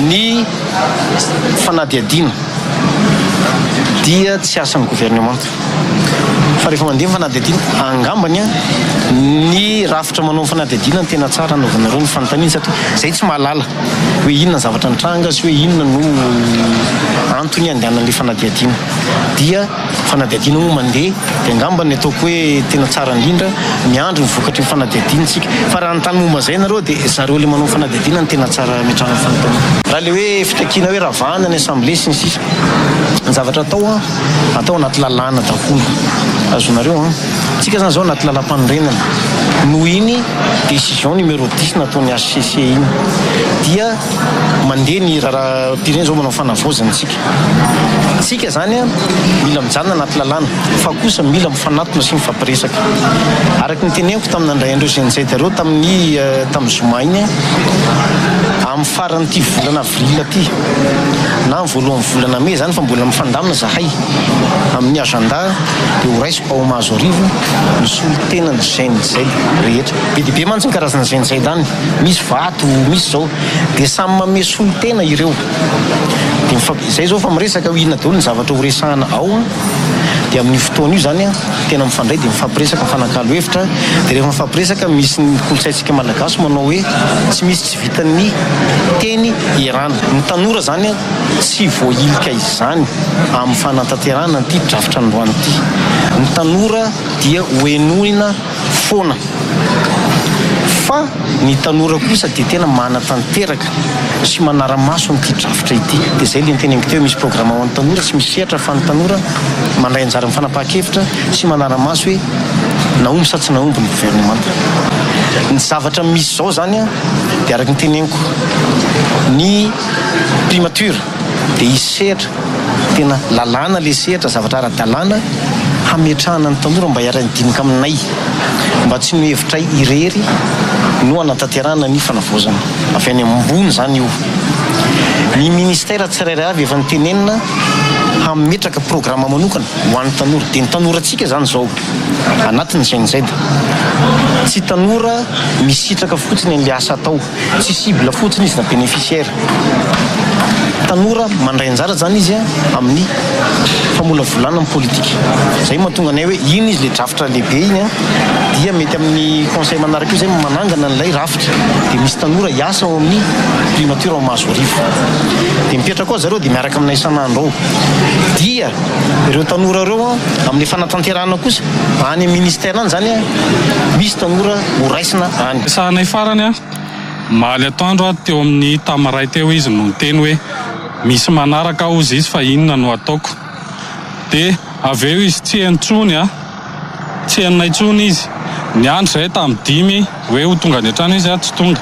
Ny fanadihadiana dia tsy asan'ny governemanta fa rehefa mandeha ny fanadihadiana, angambany ny rafitra manao ny fanadihadiana no tena tsara anaovanareo ny fanontaniana satria izay tsy mahalala hoe inona ny zavatra nitranga sy hoe inona no antony andehanan'ilay fanadihadiana dia fanadihadiana moa mandeha dia angamba ny ataoko hoe tena tsara indrindra miandry ny vokatry ny fanadihadiana isika fa raha anontany momba izay nareo dia zareo le manao fanadihadiana no tena tsara ametrahana ny fanontaniana. Raha le hoe fitakiana hoe ravahana ny assemblée sy ny sisa ny zavatra atao an, atao anaty lalàna daholo azonareo an, tsika zany zao anaty lalampanorenana noho iny décision numéro dix nataon'ny HCC iny dia mandeha ny raharaham-pirenena zao manao fanavaozana tsika. Tsika zany mila mijanona anaty lalàna fa kosa mila mifanatona sy mifampiresaka. Araka ny teneniko tamin'ny nandray an'ireo GNZ ireo tamin'ny tamin'ny zoma iny, amin'ny faran'ity volana avril ity na amin'ny voalohan'ny volana mey zany fa mbola mifandamina zahay amin'ny agenda dia ho raisiko ao Mahazoarivo ny solontenan'ny GNZ rehetra. Be dia be mantsy ny karazana GNZ any, misy vato, misy izao. Dia samy manome solontena ireo. Dia mifamp-, izay izao fa miresaka hoe inona daholo ny zavatra ho resahana ao an, dia amin'io fotoana io izany an, tena mifandray dia mifampiresaka, mifanakalo hevitra, dia rehefa mifampiresaka misy ny kolontsaintsika malagasy manao hoe tsy misy tsy vitan'ny teny ierana. Ny tanora izany an, tsy voahilika izany amin'ny fanatanterahana an'ity drafitra androany ity. Ny tanora dia hohenoina foana. Fa ny tanora kosa dia tena manatanteraka sy manara-maso an'ity drafitra ity. Dia izay ilay noteneniko teo, misy programa ho an'ny tanora sy misy sehatra ahafahan'ny tanora mandray anjara amin'ny fanapahan-kevitra sy manara-maso hoe nahomby sa tsy nahomby ny governemanta. Ny zavatra misy izao izany dia araka ny teneniko, ny primature dia hisy sehatra Tena lalàna le sehatra, zavatra ara-dalàna hametrahana ny tanora mba hiara-hidinika aminay, mba tsy ny hevitray irery no hanatanterahana ny fanavaozana. Avy any ambony izany io. Ny ministera tsirairay avy efa notenenina hametraka programa manokana ho an'ny tanora. Dia ny tanorantsika izany izao anatin'ny Gen Z. Tsy tanora misitraka fotsiny an'ilay asa atao. Tsy cible fotsiny izy na bénéficiaire. Tanora mandray anjara zany izy amin'ny famolavolana ny politika. Zay mahatonga anay hoe iny izy le drafitra lehibe iny dia mety amin'ny conseil manaraka io zay manangana an'ilay rafitra dia misy tanora hiasa ao amin'ny primature ao Mahazoarivo. Dia mipetraka ao zareo dia miaraka aminay isan'andro ao. Dia ireo tanora ireo amin'ny fanatanterahana kosa any amin'ny ministère any zany misy tanora ho raisina any. Resahanay farany an, omaly atoandro aho teo amin'ny tamiray teo izy no niteny hoe misy manaraka aho hozy izy fa inona no ataoko. Dia avy eo izy tsy heno intsony an, tsy henonay intsony izy. Niandry izahay tamin'ny dimy hoe ho tonga any an-trano izy an, tsy tonga.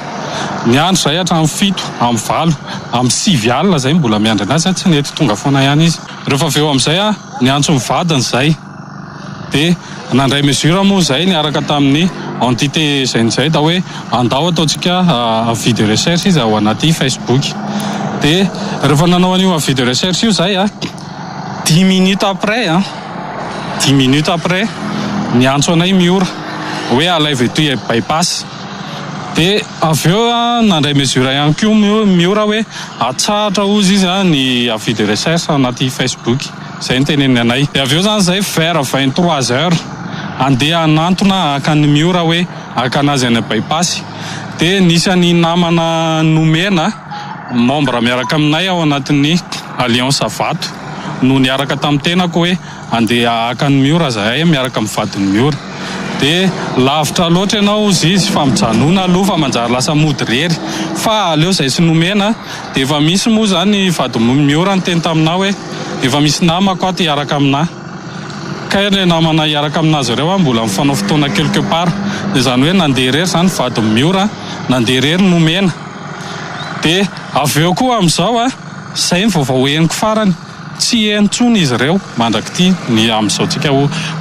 Niandry izahay hatramin'ny fito, amin'ny valo, amin'ny sivy alina izahay mbola miandry an'azy an, tsy nety tonga foana ihany izy. Rehefa avy eo amin'izay an, niantso ny vadiny izahay. Dia nandray mesure moa izay niaraka tamin'ny entité izay nizay da hoe andao ataontsika avis de recherche izy ao anaty Facebook. Dia rehefa nanao an'io avis de recherche io izay a, dix minutes après a, dix minutes après niantso anay Miora hoe alaivo etoy by-pass. Dia avy eo nandray mesure ihany koa Miora hoe atsahatra hozy izy ny avis de recherche anaty Facebook. Zay no teneniny anay. Dia avy eo zany zay vers 23 heures andeha hanantona haka an'i Miora hoe haka anazy any By-pass. Dia nisy an'i namana nomena, membre miaraka aminay ao anatin'ny Alliance Vato no niaraka tamin'ny tenako hoe andeha haka an'i Miora zahay miaraka amin'ny vadin'i Miora. Dia lavitra loatra ianao hozy izy fa mijanona aloha fa manjary lasa mody irery. Fa aleo zay sy nomena. Dia efa misy moa zany vadin'i Miora niteny taminà hoe efa misy namako ato hiaraka aminà. Kay ilay namana hiaraka aminazy ireo an mbola mifanao fotoana quelque part. Dia izany hoe nandeha irery izany vadin'i Miora, nandeha irery nomena. Dia avy eo koa amin'izao an, izay ny vaovao henoko farany. Tsy heno intsony izy ireo mandrak'ity ny amin'izao tsika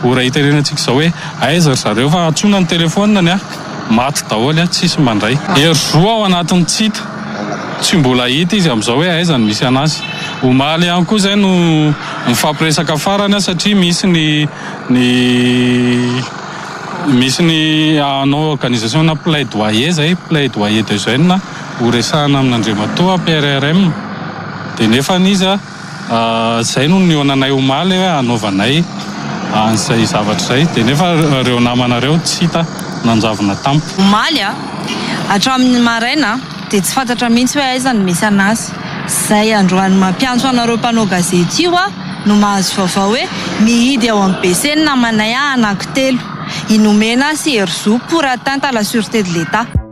ora itenenantsika izao hoe aiza ry zareo fa antsoina ny telephone-ny a, maty daholo a, tsisy mandray. Hery zo ao anatin'ny tsy hita, tsy mbola hita izy amin'izao hoe aiza no misy an'azy. Omaly ihany koa izay no nifampiresaka farany satria misy ny ny misy ny hanao organisation-na plaidoyer izay, plaidoyer de jeunes. Horesahana amin'Andriamatoa PRRM dia nefany izy izay no nihaonanay omaly hoe hanaovanay an'izay zavatra izay dia nefa ireo namana ireo tsy hita nanjavona tampoka. Omaly hatramin'ny maraina dia tsy fantatra mihitsy hoe aiza no misy an'azy. Izay androany mampiantso anareo mpanao gazety io aho no mahazo vaovao hoe mihidy ao amin'ny BC ny namanay anankitelo, i Nomena sy Herizo pour atteinte à la sûreté de l'Etat.